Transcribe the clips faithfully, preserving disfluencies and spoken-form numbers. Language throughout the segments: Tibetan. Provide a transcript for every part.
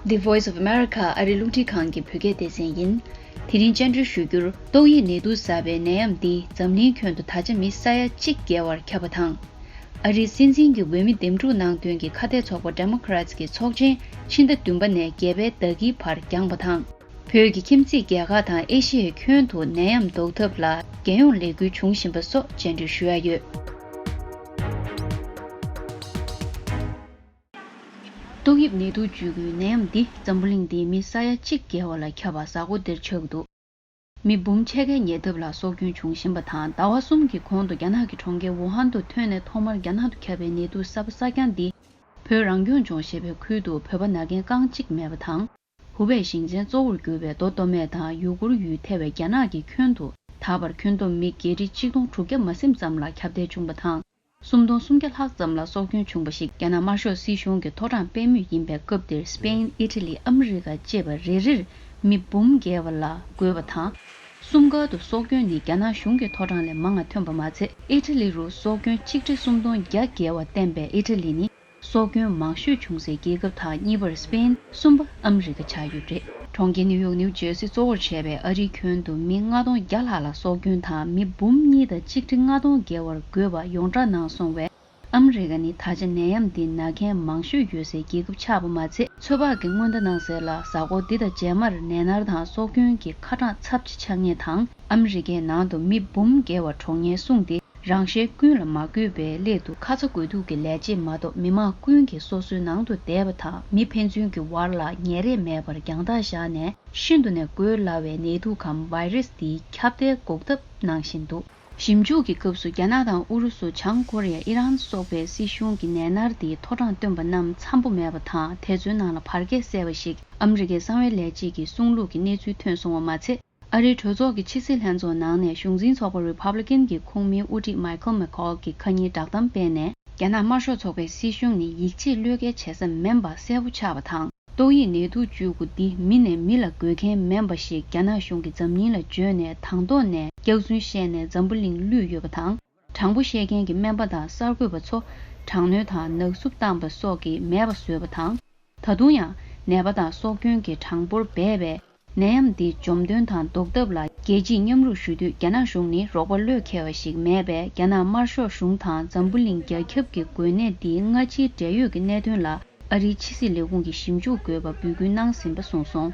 The Voice of America ཨ་རིའི་རླུང་འཕྲིན་ཁང་གི་བོད་སྐད་སྡེ་ཚན་ཡིན། དེ་རིང་བཅར་འདྲི་ཞུ་རྒྱུར། ཏོག་དབྱིབས་ནད་དུག་ཟ་བའི་ནད་ཡམས་འདིས་འཛམ་གླིང་ཁྱོན་དུ་ད་ཆ་མི་ས་ཡ་གཅིག་བརྒལ་བར་ཁྱབ་པ་དང་། ཨ་རིའི་སྲིད་འཛིན་གྱི་འོས་མི་འདེམས་སྒྲུག་གནང་དོན་གྱི་ཁ་གཏད་ཚོགས་པ་Democrats གྱི་ཚོགས་ཆེན་ཕྱི་ཟླ་བདུན་པ་ནས་བརྒྱད་པའི་ཟླ་དཀྱིལ་བར་འགྱངས་པ་དང་། བོད་ཀྱི་ཁྱིམ་མཚེས་རྒྱལ་ཁག་དང་ཨེ་ཤི་ཡའི་ཁྱོན་དུ་ནད་ཡམས་ཟློག་ཐབས་ལ་རྒྱལ་ཡོངས་ལས་འགུལ་བྱུང་བཞིན་པ་སོགས་བཅར་འདྲི་ཞུ་ཡ་ཡོད། ཏོག་དབྱིབས་ནད་དུག་བཅོས་ཁུལ་ནད་ཡམས་འདི་འཛམ་བུ་གླིང་འདིའི་མི་ས་ཡ་གཅིག་བརྒལ་བ་ལ་ཁྱབ་པ་གཟའ་འཁོར་འདིར་ཆགས་འདུག་མི་འབུམ་ཕྱེད་ཀའི་ཉེ་འདབས་ལ་སྲོག་སྐྱོན་བྱུང་བཞིན་པ་དང་། ཟླ་བ་གསུམ་གྱི་གོང་དུ་རྒྱ་ནག་གི་གྲོང་ཁྱེར་ཝུ་ཧན་དུ་ཐོན་ནས་ཐོག་མར་རྒྱ་ནག་ཏུ་ཁྱབ་པའི་ནད་དུག་གསར་པ་གསར་རྐྱང་འདི་བོད་རང་སྐྱོང་ལྗོངས་ཞེས་པའི་ཁུལ་དུ་བོད་པ་ན་མཁན་རྐང་གཅིག་མེད་པ་དང་། ཧུ་པེ་ཞིང་ཆེན་གཙོ་བོར་གྱུར་པའི་མདོ་སྟོད་སྨད་དང་ཡུ་གུར་ཡུལ་ཐེ་བའི་རྒྱ་ནག་གི་ཁྱོན་དུ་ད་བར་ཁྱོན་བསྡོམས་མི་བརྒྱད་ཁྲི་ཆིག་སྟོང་དྲུག་བརྒྱ་མ་ཟིན་ཙམ་ལ་ཁྱབ་གདལ་བྱུང་བ་དང་། སུམ་སྟོང་སུམ་བརྒྱ་ལྷག་ཙམ་ལ་སྲོག་སྐྱོན་བྱུང་བ་ཞིག་རྒྱ་ནག་དམར་ཤོག་སྲིད་གཞུང་གི་ཐོ་གྲངས་སྤེལ་མུས་ཡིན་པའི་སྐབས་འདིར། སྤེན། ཨི་ཊ་ལི། ཨ་མི་རི་ཀ་བཅས་པ་རེ་རེར་མི་འབུམ་བརྒལ་བ་ལ་འགོས་པ་དང་། གསུམ་ཀ་ཏུ་སྲོག་སྐྱོན་ནི་རྒྱ་ནག་གཞུང་གི་ཐོ་གྲངས་ལས་མང་བ་ཐོན་པ་མ་ཚད། ཨི་ཊ་ལི་རུ་སྲོག་སྐྱོན་ཆིག་ཁྲི་སུམ་སྟོང་བརྒྱ་བརྒལ་བ་བསྟན་པའི་ཨི་ཊ་ལི་ནི། སྲོག་སྐྱོན་མང་ཤོས་བྱུང་སའི་རྒྱལ་ཁབ་དང་གཉིས་པར་སྤེན། གསུམ་པ་ཨ་མི་རི་ཀ་ཆགས་ཡོད་པ་རེད། གྲོང་ཁྱེར་ནིའུ་ཡོག་ནིའུ་ཇར་སི་གཙོ་བོར་བྱས་པའི་ཨ་རིའི་ཁྱོན་དུ་མི་ལྔ་སྟོང་བརྒྱ་ལྷག་ལ་སྲོག་སྐྱོན་དང་མི་འབུམ་གཉིས་དང་ཆིག་ཁྲི་ལྔ་སྟོང་བརྒལ་བར་འགོས་པ་ཡོངས་བསྒྲགས་གནང་སོང་བས། ཨ་མི་རི་ཀ་ནི་ད་ཆ་ནད་ཡམས་འདི་ན་མཁན་མང་ཤོས་ཡོད་སའི་རྒྱལ་ཁབ་ཆགས་པ་མ་ཚད། ཚོད་དཔག་གི་སྔོན་བརྡ་གནང་གསལ་ལ། གཟའ་འཁོར་འདི་དང་རྗེས་མར་ནད་མནར་དང་སྲོག་སྐྱོན་གྱི་ཁ་གྲངས་ཚབས་ཆེ་ཆགས་ངེས་དང་། ཨ་མི་རི་ཀའི་ནང་དུ་མི་འབུམ་བརྒལ་བ་གྲོངས་ངེས་གསུངས་ཏེ། རང་ཤེད་ཀུན་ལ་མ་གུས་པའི་སླད་དུ་ཁ་ཚ་དགོས་གཏུགས་ཀྱི་ལས་བྱེད་མ་གཏོགས་མི་མང་ཀུན་གྱིས་སོ་སོའི་ནང་དུ་བསྡད་པ་དང་། མི་ཕན་ཚུན་གྱི་བར་ལ་ཉེ་རེས་མེད་པར་རྒྱང་ཐག་བཞག་ནས། ཤིན་ཏུ་ནས་འགོས་སླ་བའི་ནད་དུག་གམ་བྷའི་རེས་འདིའི་ཁྱབ་གདལ་འགོག་ཐབས་གནང་བཞིན་འདུག་ཞིབ་འཇུག་གི་སྐབས་སུ་རྒྱ་ནག་དང་ཨུ་རུ་སུ། བྱང་ཀོ་རི་ཡ། ཨི་རན་སོགས་པའི་སྲིད་གཞུང་གི་ནད་མནར་འདིའི་ཐོ་གྲངས་བཏོན་པ་རྣམས་འཚམ་པོ་མེད་པ་དང་། དེ་ཚོའི་ནང་ལ་བར་ཁྱད་གསལ་བ་ཞིག་ཨ་མི་རི་ཀའི་གསང་བའི་ལས་བྱེད་ཀྱི་གསུང་ལུགས་ཀྱི་གནས་ཚུལ་ཐོན་སོང་བ་མ་ཚད། ཨ་རིའི་གྲོས་ཚོགས་ཀྱི་ཕྱི་སྲིད་ལྷན་ཚོགས་ནང་ནས་གཞུང་འཛིན་ཚོགས་པ་རི་པབ་ལི་ཀན་གྱི་ཁོངས་མིའི་དབུ་ཁྲིད་མའི་ཁལ་མེ་ཁོལ་གྱིས་ཁ་ཉིན་བསྒྲགས་གཏམ་སྤེལ་ནས། རྒྱ་ནག་དམར་ཤོག་ཚོགས་པའི་སྲིད་གཞུང་ནི་ཡིད་ཆེས་བློས་འགེལ་བྱེད་ས་མིན་པ་གསལ་པོ་ཆགས་པ་དང་། ཏོག་དབྱིབས་ནད་དུག་བཅོས་དགུ་འདི་མི་ནས་མི་ལ་འགོས་མཁན་མིན་པ་ཞིག་རྒྱ་ནག་གཞུང་གིས་འཛམ་གླིང་ལ་བརྗོད་ནས། དང་ཐོག་ནས་སྐྱག་རྫུན་བཤད་ནས་འཛམ་བུ་གླིང་བསླུས་ཡོད་པ་དང་། དྲང་པོ་བཤད་མཁན་གྱི་སྨན་པ་དང་གསར་འགོད་པ་ཚོ་དྲག་གནོན་དང་ནག་བསུབ་བཏང་པ་སོགས་ཀྱིས་མེད་པ་བཟོས་པ་དང་། ད་དུང་ཡང་ནད་པ་དང་སྲོག་སྐྱོན་གྱི་གྲངས་འབོར་སྦས་པས། ནད་ཡམས་འདི་འཇོམས་དོན་དང་ཟློག་ཐབས་ལ་རྒྱལ་སྤྱིས་མཉམ་རུབ་ཞུ་དུས། རྒྱ་ནག་གཞུང་ནི་རོགས་པ་བློས་འཁེལ་བ་ཞིག་མེད་པས། རྒྱ་ནག་དམར་ཤོག་གཞུང་དང་འཛམ་བུ་གླིང་རྒྱ་ཁྱབ་ཀྱི་འགོས་ནད་འདིའི་སྔ་ཕྱིའི་འབྲེལ་ཡོད་ཀྱི་གནད་དོན་ལ་ཨ་རིའི་ཕྱི་སྲིད་ལས་ཁུངས་ཀྱིས་ཞིབ་འཇུག་དགོས་པ་འབོད་སྐུལ་གནང་ཟིན་པ་གསུངས་སོང་།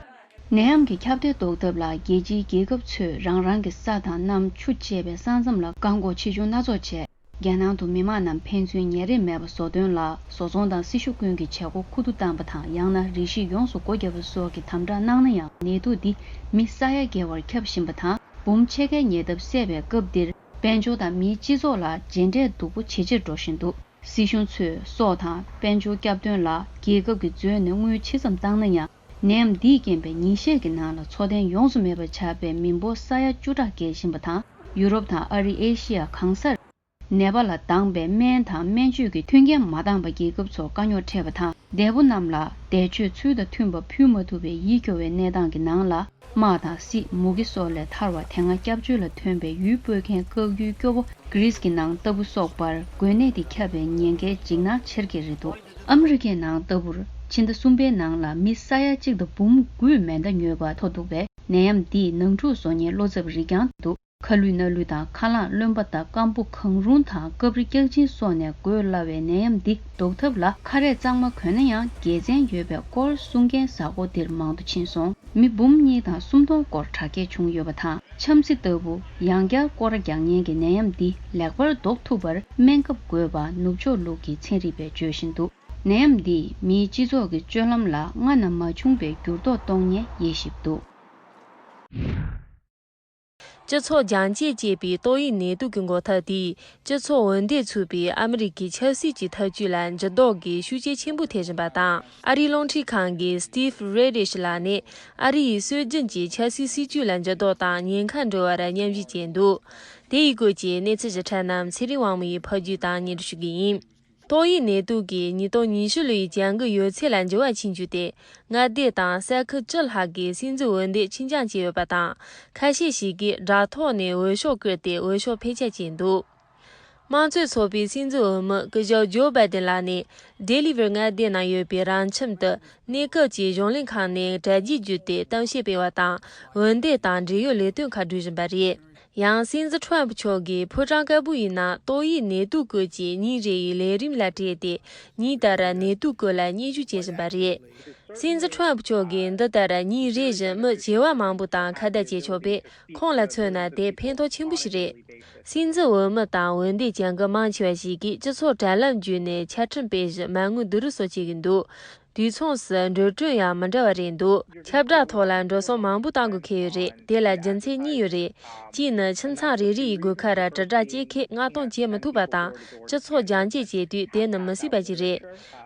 ནད་ཡམས་ཀྱི་ཁྱབ་གདལ་ཟློག་ཐབས་ལ་རྒྱལ་སྤྱིའི་རྒྱལ་ཁབ་ཚོས་རང་རང་གི་ས་དང་གནམ། ཆུ་བཅས་པའི་ས་མཚམས་ལ་བཀག་འགོག་ཆེ་ཆུང་སྣ་ཚོགས་བྱས། རྒྱལ་ནང་དུ་མི་མང་རྣམས་ཕན་ཚུན་ཉེ་རེས་མེད་པ་བཟོ་དོན་ལ། བཟོ་ཚོང་དང་སྲི་ཞུ་ཀུན་གྱི་བྱེད་སྒོ་ཁུ་བསྡུ་བཏང་པ་དང་། ཡང་ན་རིགས་ཤིག་ཡོངས་སུ་སྒོ་བརྒྱབ་པ་སོགས་ཀྱི་དམ་དྲག་གནང་ན་ཡང་། ནད་དུག་འདི་མི་ས་ཡ་བརྒལ་བར་ཁྱབ་བཞིན་པ་དང་། འབུམ་ཕྱེད་ཀའི་ཉེ་འདབས་བསད་པའི་སྐབས་འདིར། དཔལ་འབྱོར་དང་མིའི་སྤྱི་ཚོགས་ལ་རྗེས་འབྲས་སྡུག་པོ་ཇེ་ཆེར་འགྲོ་བཞིན་འདུག་སྲིད་གཞུང་ཚོས་སྲོག་དང་དཔལ་འབྱོར་སྐྱབས་དོན་ལ་རྒྱལ་ཁབ་ཀྱི་མཛོད་ནས་དངུལ་ཆེ་ཙམ་བཏང་ན་ཡང་། ནད་ཡམས་འདིས་རྐྱེན་པས་ཉིན་ཤས་ཀྱི་ནང་ལ་འཚོ་རྟེན་ཡོངས་སུ་མེད་པར་ཆགས་པའི་མི་འབོར་ས་ཡ་བཅུ་ཕྲག་བརྒལ་བཞིན་པ་དང་། ཡུ་རོབ་དང་ཨ་རི། ཨེ་ཤི་ཡ་གང་སར་ནད་པ་ལ་འདང་པའི་སྨན་དང་སྨན་བཅོས་ཀྱི་མཐུན་རྐྱེན་མ་འདང་པ། རྒྱལ་ཁབ་ཚོར་དཀའ་རྙོག་འཕྲད་པ་དང་། འདས་པོ་རྣམས་ལ་བཟླས་བརྗོད་ཚུལ་དང་མཐུན་པ་ཕུལ་མ་ཐུབ་པའི་ཡིད་སྐྱོ་བའི་གནས་སྟངས་ཀྱི་ནང་ལ། དམག་དང་སྲིད། མུ་གེ་སོགས་ལས་ཐར་བ། དེ་སྔ་སྐྱབས་བཅོལ་ལ་ཐོན་པའི་ཡུལ་སྤོས་མཁན་བཀག་ཡུལ་སྐྱོ་བོ་གྷི་རིས་ཀྱི་ནང་ལྟ་བུ་སོགས་པར་འགོས་ནད་དེ་ཁྱབ་པའི་ཉེན་ཁའི་འཇིགས་སྣང་ཆེར་སྐྱེད་རེད་འདུག་ཨ་མི་རི་ཀའི་ནང་ལྟ་བུར་ཕྱི་ཟླ་གསུམ་པའི་ནང་ལ་མི་ས་ཡ་གཅིག་དང་འབུམ་དགུས་མེ་མདའ་ཉོས་པ་ཐོ་འདུག་པས། ནད་ཡམས་འདིས་ནང་འཁྲུག་བཟོ་མཁན་བློ་འཚབ་རིགས་རྐྱང་འདུག་ཁ་ལུད་སྣ་ལུད་དང་། ཁ་རླངས་རློན་པ་དང་། སྐམ་པོ་གང་རུང་དང་། སྐབས་རེ་སྐྱག་རྗེན་སོགས་ནས་འགོས་སླ་བའི་ནད་ཡམས་འདི་ཟློག་ཐབས་ལ་ཁ་རས་གཙང་མ་གོན་ན་ཡང་དགེ་མཚན་ཡོད་པའི་སྐོར་གསུང་མཁན་གཟའ་འཁོར་འདིར་མང་དུ་ཕྱིན་སོང་། མི་འབུམ་གཉིས་དང་སུམ་སྟོང་སྐོར་དྲག་སྐྱེད་བྱུང་ཡོད་པ་དང་། ཆམ་སྲི་ལྟ་བུ་ཡང་བསྐྱར་སྐོར་ར་རྒྱག་མཁན་གྱི་ནད་ཡམས་འདི་ལེགས་པར་ཟློག་ཐུབ་པར་སྨན་ཁབ་དགོས་པ་ནུབ་ཕྱོགས་ལུགས་ཀྱི་ཚན་རིག་པས་བརྗོད་བཞིན་འདུག་ནད་ཡམས་འདིས་མིའི་སྤྱི་ཚོགས་ཀྱི་སྤྱོད་ལམ་ལ་སྔ་ན་མ་བྱུང་བའི་འགྱུར་ལྡོག་གཏོང་ཉེན་དབྱེ་ཞིབ་འདུག་སྤྱི་ཚོགས་རྒྱང་བཀྱེད་ཅེས་པའི་ཏོག་དབྱིབས་ནད་དུག་གི་འགོག་ཐབས་དེས་སྤྱི་ཚོགས་འོས་འདེམས་ཚུགས་པའི་ཨ་མི་རི་ཀའི་ཆབ་སྲིད་ཀྱི་ཐབས་ཇུས་ལ་འགྱུར་ལྡོག་གི་ཤུགས་རྐྱེན་ཆེན་པོ་ཐེབས་བཞིན་པ་དང་། ཨ་རིའི་རླུང་འཕྲིན་ཁང་གི་Steve Redish ལགས་ནས་ཨ་རི་ཡི་སྲོལ་རྒྱུན་གྱི་ཆབ་སྲིད་སྲིད་ཇུས་ལ་འགྱུར་ལྡོག་དང་ཉེན་ཁ་འགྲོ་བར་སྙན་ཞུ་བྱས་འདུག་དེ་ཡི་སྐོར་གྱི་གནས་ཚུལ་ཞིབ་ཕྲ་རྣམས་ཚེ་རིང་དབང་མོ་ཡིས་ཕབ་སྒྱུར་དང་སྙན་སྒྲོན་ཞུ་གི་ཡིན། ཏོག་དབྱིབས་ནད་དུག་གིས་ཉིས་སྟོང་ཉི་ཤུ་ལོའི་ལྗང་གུ་ཡོལ་ཚད་ལ་འགྱུར་བ་ཕྱིན་རྒྱུ་དེ། མངའ་སྡེ་དང་ས་ཁུལ་བཅུ་ལྷག་གིས་སྲིད་འཛིན་འོས་འདེམས་ཕྱིར་འགྱངས་བྱས་ཡོད་པ་དང་། ཁ་ཤས་ཤིག་གིས་དྲ་ཐོག་ནས་འོས་ཤོག་བསྐུར་ཏེ་འོས་ཤོག་ཕལ་ཆེར་བྱིན་འདུག་དམངས་གཙོའི་ཚོགས་པའི་སྲིད་འཛིན་འོས་མི་སྐུ་ཞབས་ཇོ་བྷའི་ཏིན་ལགས་ནས་ཌེ་ལི་ཝར་མངའ་སྡེ་ནང་ཡོད་པའི་རང་ཁྱིམ་དུ་གནས་སྐབས་ཀྱི་གཞུང་ལས་ཁང་ནས་དྲ་རྒྱའི་བརྒྱུད་དེ་གཏམ་བཤད་སྤེལ་བ་དང་། འོས་འདེམས་དང་འབྲེལ་ཡོད་ལས་དོན་ཁག་སྒྲུབ་བཞིན་པ་རེད། ཡང་སྲིད་འཛིན་ཁྲོམ་ཕུ་མཆོག་གིས་ཕོ་བྲང་དཀར་པོ་ཡི་ནང་ཏོག་དབྱིབས་ནད་དུག་སྐོར་གྱི་ཉིན་རེའི་ལས་རིམ་ལ་སྤྲད་དེ། ཉིན་ལྟར་ནད་དུག་སྐོར་ལ་སྙན་ཞུ་བྱེད་བཞིན་པ་རེད། སྲིད་འཛིན་ཁྲོམ་ཕུ་མཆོག་གིས་འདི་ལྟར་ཉིན་རེ་བཞིན་མི་བྱེ་བ་མང་པོ་དང་ཁ་བརྡ་བྱེད་ཆོག་པས། ཁོང་ལ་མཚོན་ན་དེ་ཕན་ཐོགས་ཆེན་པོ་ཞིག་རེད། སྲིད་འཛིན་འོས་མི་དང་འོས་འདེམས་བྱེད་མཁན་མང་ཆེ་བ་ཞིག་གིས་སྤྱི་ཚོགས་དྲ་ལམ་བརྒྱུད་ནས་ཆ་འཕྲིན་སྤེལ་བཞིན་མ་དངུལ་བསྡུ་རུབ་སོགས་བྱེད་ཀྱི་འདུག་དུས་མཚུངས་སུ་འགྲོ་གྲོན་ཡང་མི་འདྲ་བ་རེད་འདུག་ཁྱབ་བསྒྲགས་ཐོག་ལ་འགྲོ་སོང་མང་པོ་གཏང་དགོས་ཁེལ་ཡོད་རེད། དེ་ལ་རྒྱུ་མཚན་གཉིས་ཡོད་རེད། གཅིག་ནི་ཁྱིམ་ཚང་རེ་རེ་ཡི་སྒོ་ཁ་ར་དྲིལ་བསྒྲགས་སྐྱེལ་མཁན་མངགས་གཏོང་བྱེད་མི་ཐུབ་པ་དང་། སྤྱི་ཚོགས་རྒྱང་བཀྱེད་བྱེད་དུས་དེ་ནི་མི་སྲིད་པ་ཞིག་རེད།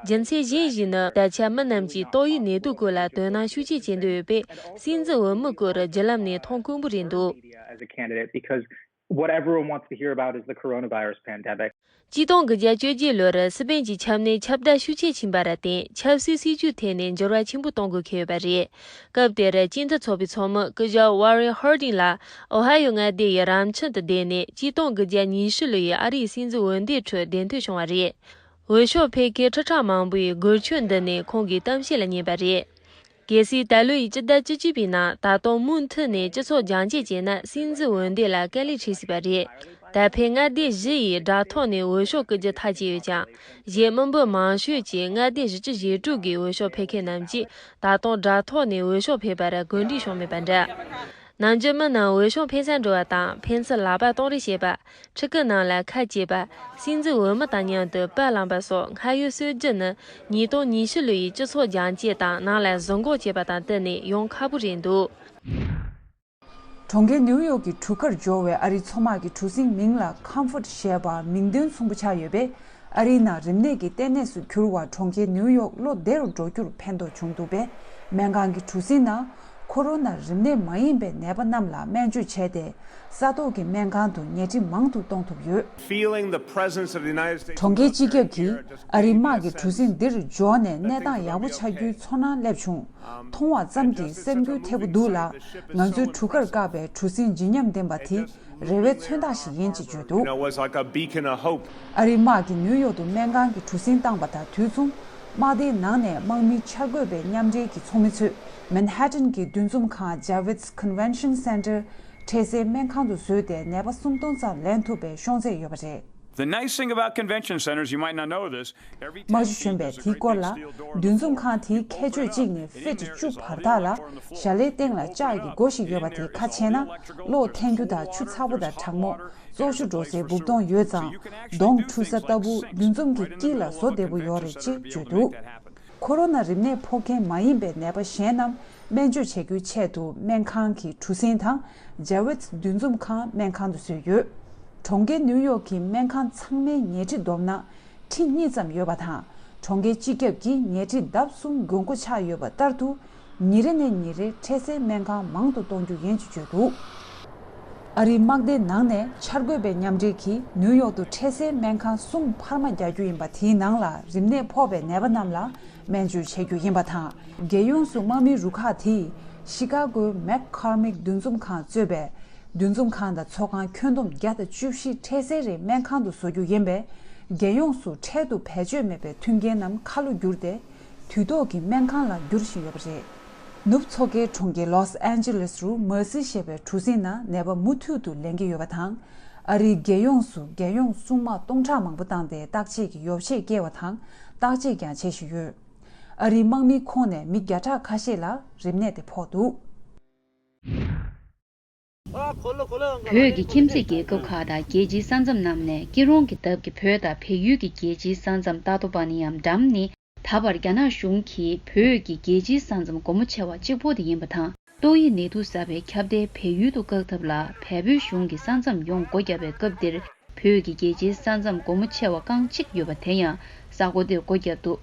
རྒྱུ་མཚན་གཞན་ཞིག་ནི། ད་ཆ་མི་རྣམས་ཀྱིས་ཏོག་དབྱིབས་ནད་དུག་སྐོར་ལ་དོ་སྣང་ཤུགས་ཆེ་བྱེད་འདོད་ཡོད་པས། སྲིད་འཛིན་འོས་མི་སྐོར་བརྒྱུད་ལམ་ནས་མཐོང་དཀོན་པོ་རེད་འདུག Media as a candidate, because what everyone wants to hear about is the coronavirus pandemic. ཆིག་སྟོང་དགུ་བརྒྱ་བཅོ་བརྒྱད་ལོར་སི་པན་གྱི་ཆབ་ནད་ཁྱབ་གདལ་ཤུགས་ཆེ་ཕྱིན་པ་ར་བརྟེན། ཆབ་སྲིད་སྲིད་ཇུས་ཐད་ནས་འགྱུར་བ་ཆེན་པོ་གཏོང་དགོས་ཁེལ་ཡོད་པ་རེད། སྐབས་དེར་སྤྱི་མཐུན་ཚོགས་པའི་ཚོགས་མི་སྐུ་ཞབས་Warren Harding ལགས་ཨོ་ཧ་ཡོ་མངའ་སྡེ་ཡི་རང་ཁྱིམ་དུ་བསྡད་ནས། ཆིག་སྟོང་དགུ་བརྒྱ་ཉི་ཤུ་ལོ་ཡི་ཨ་རིའི་སྲིད་འཛིན་འོས་འདེམས་ཁྲོད་གདན་ཐོན་བྱུང་བ་རེད། འོས་ཤོག་འཕེན་མཁན་ཁྲི་ཕྲག་མང་པོས་སྒོར་ཆོས་འདི་ནས་ཁོང་གི་གཏམ་བཤད་ལ་ཉན་པ་རེད། གལ་སྲིད་ད་ལོ་ཡི་སྤྱི་ཟླ་བཅུ་གཅིག་པའི་ནང་ད་དུང་མུ་མཐུད་ནས་སྤྱི་ཚོགས་རྒྱང་བཀྱེད་བྱས་ན། སྲིད་འཛིན་འོས་འདེམས་ལ་དཀའ་ལས་འཕྲད་སྲིད་པ་རེད། ད་ཕན་མངའ་སྡེ་བཞི་ཡི་དྲ་ཐོག་ནས་འོས་ཤོག་བཀོད་རྒྱུ་ཐག་བཅད་ཡོད་ཀྱང་། གཞན་མི་འབོར་མང་ཤོས་ཀྱི་མངའ་སྡེ་བཞི་བཅུ་ཞེ་དྲུག་གི་འོས་ཤོག་འཕེན་མཁན་རྣམས་ཀྱིས་ད་དུང་དྲ་ཐོག་ནས་འོས་ཤོག་འཕེན་པར་གོ་སྒྲིག་བྱུང་མེད་པ་འདྲ། ནམ་རྒྱུན་མི་རྣམས་འོས་ཤོག་འཕེན་སར་འགྲོ་བ་དང་། འཕེན་ཚུལ་ལག་པ་གཏོང་རེས་བྱེད་པ། ཕྲུ་གུ་རྣམས་ལ་ཁ་གྱེས་པ། སྲིད་འཛིན་འོས་མི་དང་མཉམ་དུ་པར་བླངས་པ་སོགས་སྔར་ཡོད་སྲོལ་རྒྱུན་ནི། ཉིས་སྟོང་ཉི་ཤུ་ལོ་ཡི་སྤྱི་ཚོགས་རྒྱང་བཀྱེད་དང་ནང་ལ་བཟོ་འགོག་བྱས་པ་དང་བསྟུན་ནས་ཡོང་ཁག་པོ་རེད་འདུག་གྲོང་ཁྱེར་ནིའུ་ཡོག་གི་གྲུ་ཁར་འབྱོར་བའི་ཨ་རིའི་མཚོ་དམག་གི་གྲུ་གཟིངས་མིང་ལ་Comfort ཞེས་པ་མིང་དོན་མཚུངས་པོ་ཆགས་ཡོད་པས། ཨ་རིའི་ནང་རིམས་ནད་ཀྱི་ལྟེ་གནས་སུ་གྱུར་བ་གྲོང་ཁྱེར་ནིའུ་ཡོག་བློ་བདེ་རུ་འགྲོ་རྒྱུར་ཕན་ཐོགས་བྱུང་འདུག་པས། སྨན་ཁང་གི་གྲུ་གཟིངས་ནང་ཁོ་རོ་ན་རིམས་ནད་མ་ཡིན་པའི་ནད་པ་རྣམས་ལ་སྨན་བཅོས་བྱས་ཏེ། ས་ཐོག་གི་སྨན་ཁང་དུ་ཉལ་ཁྲི་མང་དུ་གཏོང་ཐུབ་ཡོད། Feeling the presence of the United States གྲོང་ཁྱེར་སྤྱི་ཁྱབ་ཀྱིས་ཨ་རིའི་དམག་གི་གྲུ་གཟིངས་འདིར་འབྱོར་ནས་གནས་སྟངས་ཡག་པོ་ཆགས་རྒྱུའི་ཚོར་སྣང་སླེབས་བྱུང་། མཐོང་བ་ཙམ་གྱིས་སེམས་འགུལ་ཐེབས་ཀྱི་འདུག་ལ། ང་ཚོའི་གྲུ་ཁར་བཀག་པའི་གྲུ་གཟིངས་བརྗིད་ཉམས་ལྡན་པ་དེ་རེ་བའི་མཚོན་རྟགས་ཤིག་ཡིན་ཅེས་བརྗོད་འདུག་ཨ་རིའི་དམག་གིས་ནིའུ་ཡོག་ཏུ་སྨན་ཁང་གི་གྲུ་གཟིངས་བཏང་པ་དང་དུས་མཚུངས། དམག་སྡེའི་ནང་ནས་དམག་མི་འཆར་འགོད་པའི་མཉམ་འབྲེལ་གྱི་ཚོགས་མི་ཚོས་མན་ཧ་ཏན་གྱི་འདུ་འཛོམས་ཁང་Javits Convention Center འཕྲལ་སེལ་སྨན་ཁང་དུ་བཟོས་ཏེ། ནད་པ་སུམ་སྟོང་ཙམ་ལེན་ཐུབ་པའི་ཤོང་ཚད་ཡོད་པ་རེད། The nice thing about convention centers, you might not know this, every དམག་སྤྱི་གཞོན་པས་དེའི་སྐོར་ལ། འདུ་འཛོམས་ཁང་དེའི་ཁྱད་ཆོས་གཅིག་ནི་ཕིཊ་བཅུ་བར་ཐག་ལ་ཞལ་ལའི་སྟེང་ལ་ལྕགས་ཀྱི་སྒོ་ཞིག་ཡོད་པ་དེ་ཁ་ཕྱེ་ན། གློག་འཐེན་རྒྱུ་དང་ཆུ་ཚ་པོ་དང་གྲང་མོ། བཙོག་ཆུ་འགྲོ་སའི་སྦུབ་དོང་ཡོད་ཙང་། གདོང་འཁྲུ་ས་ལྟ་བུ་འདུ་འཛོམས་ཀྱི་དཀྱིལ་ལ་བཟོ་བདེ་པོ་ཡོད་རེད་ཅེས་བརྗོད་འདུག་ཁོ་རོ་ན་རིམས་ནད་ཕོག་མཁན་མ་ཡིན་པའི་ནད་པ་གཞན་རྣམས་སྨན་བཅོས་བྱེད་རྒྱུའི་ཆེད་དུ། སྨན་ཁང་གི་གྲུ་གཟིངས་དང་Javits འདུ་འཛོམས་ཁང་སྨན་ཁང་དུ་བཟོས་ཡོད། གྲོང་ཁྱེར་ནིའུ་ཡོག་གི་སྨན་ཁང་ཚང་མའི་ཉལ་ཁྲི་བསྡོམས་ན་ཁྲི་གཉིས་ཙམ་ཡོད་པ་དང་། གྲོང་ཁྱེར་སྤྱི་ཁྱབ་ཀྱིས་ཉལ་ཁྲི་ལྡབ་གསུམ་དགོས་མཁོ་ཆགས་ཡོད་པ་ལྟར་དུ། ཉིན་རེ་ནས་ཉིན་རེར་འཕྲལ་སེལ་སྨན་ཁང་མང་དུ་གཏོང་རྒྱུ་ཡིན་ཅེས་བརྗོད་འདུག་ཨ་རིའི་དམག་སྡེའི་ནང་ནས་འཆར་འགོད་པའི་མཉམ་འབྲེལ་གྱིས་ནིའུ་ཡོག་ཏུ་འཕྲལ་སེལ་སྨན་ཁང་གསུམ་འཕར་མ་རྒྱག་རྒྱུ་ཡིན་པ། དེའི་ནང་ལ་རིམས་ནད་ཕོག་པའི་ནད་པ་རྣམས་ལ་སྨན་བཅོས་བྱེད་རྒྱུ་ཡིན་པ་དང་། རྒྱལ་ཡོངས་སུ་དམག་མིའི་རུ་ཁག་དེས་ཤི་ཀ་གོའི་མེག་ཁར་མིག་འདུ་འཛོམས་ཁང་གཙོས་པའི་འདུ་འཛོམས་ཁང་དང་ཚོགས་ཁང་ཁྱོན་བསྡོམས་བརྒྱ་དང་བཅུ་བཞི་འཕྲལ་སེལ་རིགས་སྨན་ཁང་དུ་བཟོ་རྒྱུ་ཡིན་པས། རྒྱལ་ཡོངས་སུ་འཕྲལ་དུ་བེད་སྤྱོད་མེད་པའི་མཐུན་རྐྱེན་རྣམས་ཁ་ལོ་བསྒྱུར་ཏེ། དུས་ཐོག་གི་སྨན་ཁང་ལ་འགྱུར་བཞིན་ཡོད་པ་རེད། ནུབ་མཚོ་ཁའི་གྲོང་ཁྱེར་ལོས་ཨན་ཇི་ལེས་རུ་མར་སི་ཞེས་པའི་གྲུ་གཟིངས་ནང་ནད་པ་མུ་མཐུད་དུ་ལེན་གྱི་ཡོད་པ་དང་། ཨ་རིའི་རྒྱལ་ཡོངས་སུ་རྒྱལ་ཡོངས་སྲུང་དམག་སྟོང་ཕྲག་མང་པོ་བཏང་སྟེ་བརྟག་དཔྱད་ཀྱི་ཡོ་བྱད་བསྐྱལ་བ་དང་བརྟག་དཔྱད་ཀྱང་བྱེད་བཞིན་ཡོད། ཨ་རིའི་དམག་མིའི་ཁོངས་ནས་མི་བརྒྱ་ཕྲག་ཁ་ཤས་ལ་རིམས་ནད་དེ་ཕོག་འདུག་བོད་ཀྱི་ཁྱིམ་མཚེས་རྒྱལ་ཁབ་ཁག་དང་རྒྱལ་སྤྱིའི་ས་མཚམས་རྣམས་ནས་སྐྱིད་རོང་གི་འདབས་ཀྱི་བོད་དང་བལ་ཡུལ་གྱི་རྒྱལ་སྤྱིའི་ས་མཚམས་ཏ་ཏོ་པ་ནི་ཡམ་འགྲམ་ནི། ད་བར་རྒྱ་ནག་གཞུང་གིས་བོད་ཀྱི་རྒྱལ་སྤྱིའི་ས་མཚམས་སྒོ་མོ་ཕྱེ་བ་གཅིག་པོ་དེ་ཡིན་པ་དང་། ཏོག་དབྱིབས་ནད་དུག་གསར་པའི་ཁྱབ་གདལ་བལ་ཡུལ་དུ་བཀག་ཐབས་ལ་བལ་པོའི་གཞུང་གིས་ས་མཚམས་ཡོངས་སྒོ་བརྒྱབ་པའི་སྐབས་འདིར། བོད་ཀྱི་རྒྱལ་སྤྱིའི་ས་མཚམས་སྒོ་མོ་ཕྱེ་བ་རྐང་གཅིག་ཡོད་པ་དེ་ཡང་ས་སྒོ་དེར་སྒོ་བརྒྱབ་འདུག་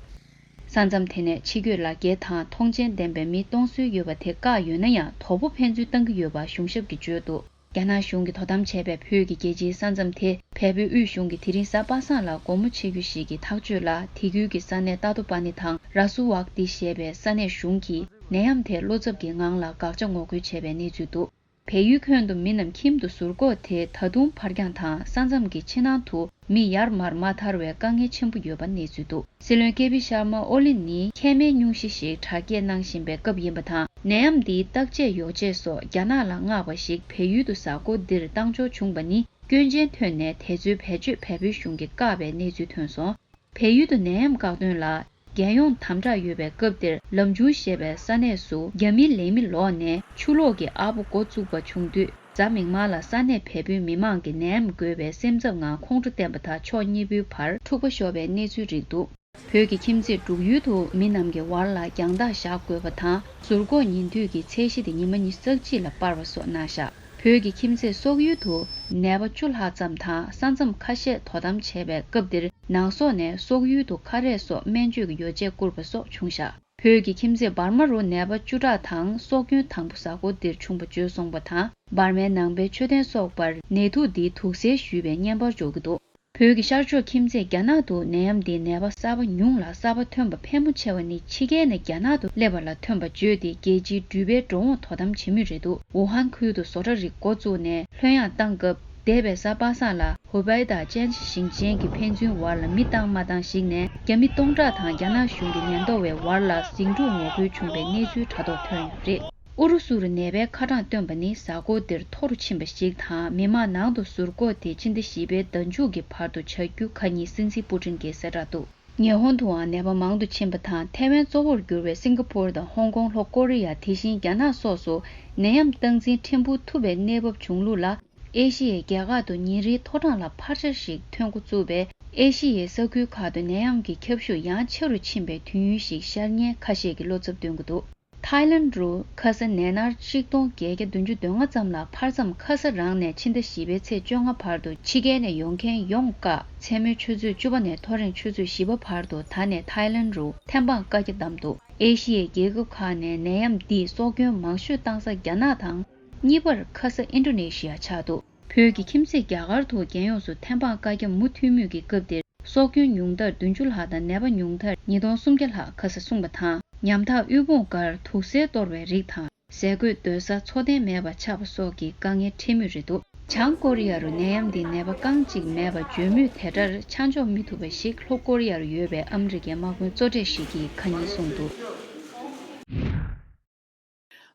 ས་མཚམས་དེ་ནས་ཕྱི་སྐྱོད་ལག་འཁྱེར་དང་མཐོང་མཆན་ལྡན་པའི་མི་གཏོང་སྲོལ་ཡོད་པ་དེ་བཀག་ཡོད་ན་ཡང་། དོ་པོ་ཕན་ཚུན་བཏང་གི་ཡོད་པ་གཞུང་ཞབས་ཀྱིས་བརྗོད་འདུག་རྒྱ་ནག་གཞུང་གིས་དོ་དམ་བྱས་པའི་བོད་ཀྱི་རྒྱལ་སྤྱིའི་ས་མཚམས་དེ་བལ་པོའི་དབུས་གཞུང་གིས་དེ་རིང་གཟའ་པ་སངས་ལ་སྒོ་མོ་ཕྱེ་རྒྱུ་ཞིག་གི་ཐག་གཅོད་ལ། དེ་ཁུལ་གྱི་ས་གནས་ཏ་ཏོ་པ་ནི་དང་ར་སུ་ཝག་ཏི་ཞེས་པའི་ས་གནས་གཞུང་གིས་ནད་ཡམས་དེ་བློ་འཚབ་ཀྱི་ངང་ལ་དགག་བྱ་ངོ་རྒོལ་བྱས་པའི་གནས་ཚུལ་འདུག་བལ་ཡུལ་ཁྱོན་དུ་མི་རྣམས་ཁྱིམ་དུ་ཟུར་འགོག་དེ་ད་དུང་འཕར་འགྱངས་དང་། ས་མཚམས་ཀྱི་ཕྱི་ནང་དུ་མི་ཡར་མར་མ་ཐར་བའི་དཀའ་ངལ་ཆེན་པོ་ཡོད་པ་གནས་ཚུལ་འདུག་སྲིད་བློན་ཀེ་པི་ཤར་མ་ཨོ་ལི་ནི་མཁལ་མའི་སྙུང་གཞི་ཞིག་དྲག་སྐྱེད་གནང་བཞིན་པའི་སྐབས་ཡིན་པ་དང་། ནད་ཡམས་འདིའི་བརྟག་དཔྱད་ཡོ་བྱད་སོགས་རྒྱ་ནག་ལ་མངགས་པ་ཞིག་བལ་ཡུལ་དུ་གཟའ་འཁོར་འདིར་བཏང་འབྱོར་བྱུང་པ་ནི། སྐྱོན་ཅན་ཐོན་ནས་དེ་ཚོའི་བེད་སྤྱོད་བལ་པོའི་གཞུང་གིས་བཀག་པའི་གནས་ཚུལ་ཐོན་སོང་། བལ་ཡུལ་དུ་ནད་ཡམས་བཀག་སྡོམ་ལ་རྒྱལ་ཡོངས་དམ་དྲག་ཡོད་པའི་སྐབས་འདིར། ལམ་ཆུང་ཞེས་པའི་ས་གནས་སུ་རྒྱ་མི་ལས་མི་ལོག་ནས་ཆུ་ལོག་གི་ཨ་སྦོ་འགོ་བཙུགས་པ་བྱུང་དུས། གཟའ་མིག་དམར་ལ་ས་གནས་བལ་པོའི་མི་མང་གིས་ནད་ཡམས་འགོས་པའི་སེམས་འཚབ་ངང་ཁོང་ཁྲོ་བསྟན་པ་དང་། ཕྱོགས་གཉིས་པོའི་བར་འཁྲུག་པ་ཤོར་བའི་གནས་ཚུལ་རིགས་འདུག་བོད་ཀྱི་ཁྱིམ་མཚེས་འབྲུག་ཡུལ་དུ་མི་རྣམས་ཀྱི་བར་ལ་རྒྱང་ཐག་བཞག་དགོས་པ་དང་། ཟུར་འགོག་ཉིན་དུས་ཀྱི་ཚད་གཞི་དེ་ཉི་མ་ཉི་ཤུ་རྩ་གཅིག་ལ་སྤར་བ་སོགས་གནང་བཞག་བོད་ཀྱི་ཁྱིམ་མཚེས་སོག་ཡུལ་དུ་ནད་པ་བཅུ་ལྷག་ཙམ་དང་། ས་མཚམས་ཁ་ཤས་དོ་དམ་བྱས་པའི་སྐབས་འདིར། ནང་སོག་ནས་སོག་ཡུལ་དུ་ཁ་རས་སོགས་སྨན་བཅོས་ཀྱི་ཡོ་བྱད་བསྐུར་བ་སོགས་བྱུང་བཞག་བོད་ཀྱི་ཁྱིམ་མཚེས་འབར་མ་རུ་ནད་པ་བཅུ་ཕྲག་དང་སྲོག་སྐྱོན་དང་པོ་གཟའ་འཁོར་འདིར་བྱུང་བ་བརྗོད་སོང་བ་དང་། འབར་མའི་ནང་པའི་མཆོད་རྟེན་སོགས་པར་ནད་དུག་འདིའི་དུག་སེལ་ཞུས་པའི་བརྙན་པར་འཇོག་གི་འདུག་བོད་ཀྱི་ཤར་ཕྱོགས་ཁྱིམ་མཚེས་རྒྱ་ནག་ཏུ་ནད་ཡམས་འདིའི་ནད་པ་གསར་པ་ཉུང་ལ་གསར་པ་ཐོན་པ་ཕལ་མོ་ཆེ་བ་ནི་ཕྱི་རྒྱལ་ནས་རྒྱ་ནག་ཏུ་སླེབས་པ་ལ་ཐོན་པ་བརྗོད་དེ། རྒྱལ་སྤྱིའི་འགྲུལ་པའི་འགྲོ་འོང་དོ་དམ་བྱེད་མུས་རེད་འདུག་ཝུ་ཧན་ཁུལ་དུ་བཟོ་གྲྭ་རིགས་འགོ་བཙུགས་ནས་ལྷོད་ཡངས་བཏང་སྐབས། འདས་པའི་གཟའ་པ་སངས་ལ་ཧུ་པའེ་དང་ཅན་ཅི་ཞིང་ཆེན་གྱི་ཕན་ཚུན་བར་ལ་མི་བཏང་མ་བཏང་ཞིག་ནས། རྒྱ་མི་སྟོང་ཕྲག་དང་རྒྱ་ནག་གཞུང་གི་ཉེན་རྟོག་པའི་བར་ལ་ཟིང་འཁྲུག་ངོ་རྒོལ་བྱུང་བའི་གནས་ཚུལ་དྲ་ཐོག་ཐོན་ཡོད་པ་རེད། ཨུ་རུ་སུ་རུ་ནད་པའི་ཁ་གྲངས་བཏོན་པ་ནི་གཟའ་འཁོར་འདིར་མཐོ་རུ་ཕྱིན་པ་ཞིག་དང་། མི་མང་ནང་དུ་ཟུར་འགོག་དེ་ཕྱི་ཟླ་བཞི་པའི་ཟླ་མཇུག་གི་བར་དུ་བྱ་རྒྱུ་ཁ་ཉིན་སྲིད་འཛིན་པུ་ཀྲིན་གྱིས་གསལ་བསྒྲགས་འདུག་ཉི་ཧོང་དུའང་ནད་པ་མང་དུ་ཕྱིན་པ་དང་། ཐའེ་ཝན་གཙོ་བོར་གྱུར་བའི་སིང་ག་པོར་དང་ཧོང་ཀོང་། ལྷོ་ཀོ་རི་ཡ། དེ་བཞིན་རྒྱ་ནག་སོགས་སུ་ནད་ཡམས་སྟངས་འཛིན་ཕྲན་བུ་ཐུབ་པའི་གནས་བབ་བྱུང་ལུགས་ལ། ཨེ་ཤི་ཡའི་རྒྱལ་ཁག་ཏུ་ཉིན་རེའི་མཐོ་གྲངས་ལ་འཕར་ཆ་ཞིག་ཐོན་འགོ་བཙུགས་པས། ཨེ་ཤི་ཡའི་ས་ཁུལ་ཁག་ཏུ་ནད་ཡམས་ཀྱི་ཁྱབ་ཤུགས་ཡང་ཆེ་རུ་ཕྱིན་པའི་དུས་ཡུན་ཞིག་ཤར་ཉེན་ཁ་ཤས་ཀྱིས་བློ་འཚབ་འདོན་གྱི་འདུག་ཐའི་ལེན་རུ་ཁ་ས་ནད་མནར་ཆིག་སྟོང་བརྒྱད་བརྒྱ་བདུན་ཅུ་དོན་ལྔ་ཙམ་ལ་འཕར་མཚམས་ཁ་ས་རང་ནས་ཕྱི་ཟླ་བཞི་པའི་ཚེས་བཅོ་ལྔ་བར་དུ་ཕྱི་རྒྱལ་ནས་ཡོང་མཁན་ཡོངས་བཀག་མཚན་མོའི་ཆུ་ཚོད་བཅུ་པ་ནས་ཐོ་རེངས་ཆུ་ཚོད་བཞི་པ་བར་དུ་ད་ནས་ཐའི་ལེན་རུ་ཐེམ་སྤང་བཀའ་རྒྱ་བསྡམས་འདུག་ཨེ་ཤི་ཡའི་རྒྱལ་ཁབ་ཁག་ནས་ནད་ཡམས་འདིས་སྲོག་སྐྱོན་མང་ཤོས་བཏང་ས་རྒྱ་ནག་དང་། གཉིས་པར་ཁ་ས་ཨིན་ཌོ་ནེ་ཤི་ཡ་ཆགས་འདུག་བོད་ཀྱི་ཁྱིམ་མཚེས་རྒྱ་གར་དུ་རྒྱལ་ཡོངས་སུ་ཐེམ་སྤང་བཀའ་རྒྱ་མུ་མཐུད་མུས་ཀྱི་སྐབས་འདིར། སྲོག་སྐྱོན་ཉུང་མཐར་བདུན་ཅུ་ལྷག་དང་ནད་པ་ཉུང་མཐར་ཉིས་སྟོང་སུམ་བརྒྱ་ལྷག་ཁ་ས་གསུངས་པ་དང་། ཉམ་ཐག་དབུལ་ཕོངས་སྒར་དུག་སེལ་གཏོར་བའི་རིགས་དང་། ཟས་གོས་སྡོད་ས་འཚོ་རྟེན་མེད་པ་ཆགས་པ་སོགས་ཀྱི་དཀའ་ངལ་འཕྲད་མུས་རེད་འདུག་བྱང་ཀོ་རི་ཡ་རུ་ནད་ཡམས་འདིའི་ནད་པ་རྐང་གཅིག་མེད་པ་བརྗོད་མུས་དེ་ལྟར་ཆ་འཇོག་མི་ཐུབ་པ་ཞིག་ལྷོ་ཀོ་རི་ཡ་རུ་ཡོད་པའི་ཨ་མི་རི་ཀའི་དམག་དཔོན་གཙོ་གྲས་ཤིག་གིས་ཁ་ཉིན་གསུངས་འདུག་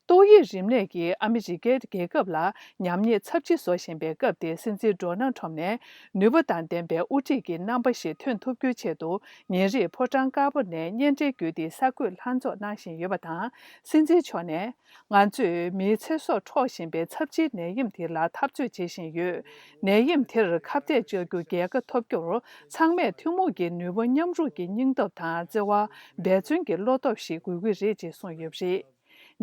ཏོག་དབྱིབས་རིམས་ནད་ཀྱིས་ཨ་མི་རི་ཀའི་རྒྱལ་ཁབ་ལ་ཉམས་ཉེས་ཚབས་ཆེ་བཟོ་བཞིན་པའི་སྐབས་དེར། སྲིད་འཛིན་ཌོ་ནལ་ཁྲོམ་ནས་ནུས་པ་དང་ལྡན་པའི་དབུ་ཁྲིད་ཀྱི་རྣམ་པ་ཞིག་ཐོན་ཐུབ་རྒྱུའི་ཆེད་དུ། ཉིན་རེར་ཕོ་བྲང་དཀར་པོ་ནས་བརྙན་འཕྲིན་བརྒྱུད་དེ་གསར་འགོད་ལྷན་ཚོགས་གནང་བཞིན་ཡོད་པ་དང་། སྲིད་འཛིན་མཆོག་ནས། ང་ཚོས་མིའི་ཚེ་སྲོག་འཕྲོག་བཞིན་པའི་ཚབས་ཆེའི་ནད་ཡམས་དེ་ལ་འཐབ་རྩོད་བྱེད་བཞིན་ཡོད། ནད་ཡམས་དེར་ཁ་གཏད་གཅོག་རྒྱུ་རྒྱལ་ཁ་ཐོབ་རྒྱུར། ཚང་མས་ཐུན་མོང་གི་ནུས་པ་མཉམ་རུབ་ཀྱི་སྙིང་སྟོབས་དང་བརྩེ་བ། འབད་བརྩོན་གྱི་བློ་སྟོབས་ཤིག་དགོས་ཀྱི་རེད་ཅེས་གསུངས་ཡོད་པ་རེད།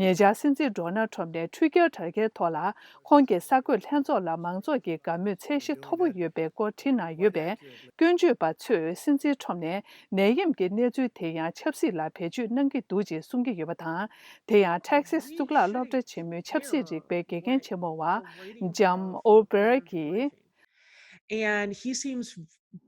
ཉེ་ཆར་སྲིད་འཛིན་ཌོ་ནལ་ཁྲོམ་ནས་འཕྲུལ་རྒྱལ་དྲ་རྒྱའི་ཐོག་ལ། ཁོང་གིས་གསར་འགོད་ལྷན་ཚོགས་ལ་མང་ཚོགས་ཀྱི་དགའ་མོས་ཚད་གཞི་མཐོ་པོ་ཡོད་པའི་སྐོར་བྲིས་གནང་ཡོད་པས། སྐྱོན་བརྗོད་པ་ཚོས་སྲིད་འཛིན་ཁྲོམ་ནས་ནད་ཡམས་ཀྱི་གནས་ཚུལ་དེ་ཡང་ཆབ་སྲིད་ལ་བེད་སྤྱོད་གནང་གི་འདུག་ཅེས་གསུང་གི་ཡོད་པ་དང་། དེ་ཡང་ཐེག་སིས་གཙུག་ལག་སློབ་གྲྭ་ཆེན་མོའི་ཆབ་སྲིད་རིག་པའི་དགེ་རྒན་ཆེན་མོ་བ་ཇམ་ཨོ་བེར་གྱིས། And he seems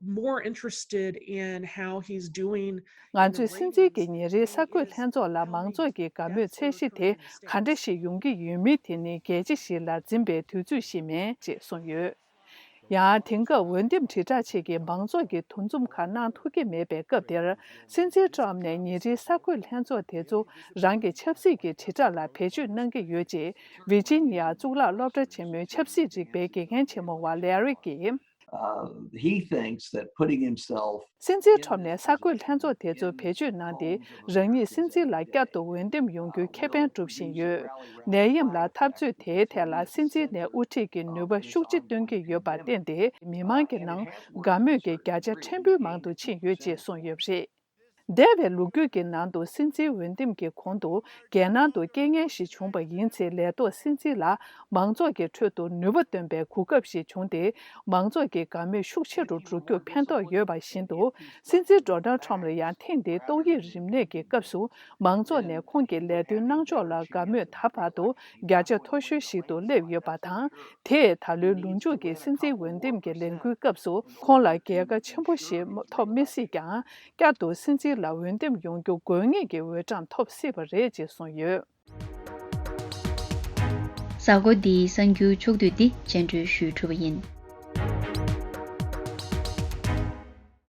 more interested in how he's doing. ང་ཚོས་སྲིད་འཛིན་གྱི་ཉིན་རེའི་གསར་འགོད་ལྷན་ཚོགས་ལ་མང་ཚོགས་ཀྱི་དགའ་མོས་ཚད་གཞི་དེ་ག་འདྲ་ཞིག་ཡོང་གི་ཡོད་མིན་དེ་ནི་གལ་ཆེ་ཞིག་ལ་འཛིན་པའི་དུས་ཚོད་ཞིག་མིན་ཅེས་གསུངས་ཡོད། ཡང་དེང་སྐབས་འོས་འདེམས་དྲིལ་བསྒྲགས་ཆེད་ཀྱི་མང་ཚོགས་ཀྱི་འདུ་འཛོམས་ཁག་གནང་ཐུབ་ཀྱི་མེད་པའི་སྐབས་དེར། སྲིད་འཛིན་ཊམ་ནས་ཉིན་རེའི་གསར་འགོད་ལྷན་ཚོགས་དེ་ཚོ་རང་གི་ཆབ་སྲིད་ཀྱི་དྲིལ་བསྒྲགས་ལ་བེད་སྤྱོད་གནང་གི་ཡོད་ཅེས་ཝི་ཇི་ནི་ཡ་གཙུག་ལག་སློབ་གྲྭ་ཆེན་མོའི་ཆབ་སྲིད་རིག་པའི་དགེ་རྒན་ཆེན་མོ་བ་ལེ་རི་ཀྱིས། Uh, he thinks that putting himself སྲིད་འཛིན་ཊམ་ནས་གསར་འགོད་ལྷན་ཚོགས་དེ་ཚོ་བེད་སྤྱོད་གནང་སྟེ། རང་ཉིད་སྲིད་འཛིན་ལ་བསྐྱར་དུ་འོས་འདེམས་ཡོང་རྒྱུའི་ཁེ་ཕན་སྒྲུབ་བཞིན་ཡོད། ནད་ཡམས་ལ་འཐབ་རྩོད་དེའི་ཐད་ལ་སྲིད་འཛིན་ནས་དབུ་ཁྲིད་ཀྱི་ནུས་པ་ཤུགས་ཆེ་བཏོན་གྱི་ཡོད་པར་བརྟེན་ཏེ། མི་མང་གི་ནང་དགའ་མོས་ཀྱི་བརྒྱ་ཆ་ཕྲན་བུའི་མང་དུ་ཕྱིན་ཡོད་ཅེས་གསུངས་ཡོད་པ་རེད། འདས་པའི་ལོ་རྒྱུས་ཀྱི་ནང་དུ་སྲིད་འཛིན་འོས་འདེམས་ཀྱི་གོང་དུ་རྒྱལ་ནང་དུ་རྐྱེན་ངན་ཞིག་བྱུང་བ་ཡིན་ཚེ། ལས་ཐོག་སྲིད་འཛིན་ལ་མང་ཚོགས་ཀྱི་ཁྲོད་དུ་ནུས་པ་འདོན་པའི་གོ་སྐབས་ཤིག་བྱུང་སྟེ། མང་ཚོགས་ཀྱི་དགའ་མོས་ཤུགས་ཆེ་རུ་འགྲོ་རྒྱུར་ཕན་ཐོགས་ཡོད་པ་བཞིན་དུ། སྲིད་འཛིན་ཌོ་ནལ་ཊམ་ལ་ཡང་ཐེངས་འདིའི་ཏོག་དབྱིབས་རིམས་ནད་ཀྱི་སྐབས་སུ་མང་ཚོགས་ནས་ཁོང་གི་ལས་དོན་གནང་ཕྱོགས་ལ་དགའ་མོས་ད་བར་དུ་བརྒྱ་ཆ་མཐོ་ཤོས་ཤིག་ཏུ་སླེབས་ཡོད་པ་དང་། དེས་ད་ལོའི་ལོ་མཇུག་གི་སྲིད་འཛིན་འོས་འདེམས་ཀྱི་ལས་འགུལ་སྐབས་སུ་ཁོང་ལ་རྒྱལ་ཁ་ཆེན་པོ་ཞིག་ཐོབ་མི་སྲིད་ཀྱང་། བསྐྱར་དུ་སྲིད་འཛིན་ལ་འོས་འདེམས་ཡོང་རྒྱུ་དགོས་ངེས་ཀྱི་འོས་གྲངས་ཐོབ་སྲིད་པ་རེད་ཅེས་གསུངས་ཡོད། གཟའ་འཁོར་འདིའི་གསར་འགྱུར་ཕྱོགས་བསྡུས་འདི་སྤྱན་འགྲོལ་ཞུས་གྲུབ་པ་ཡིན།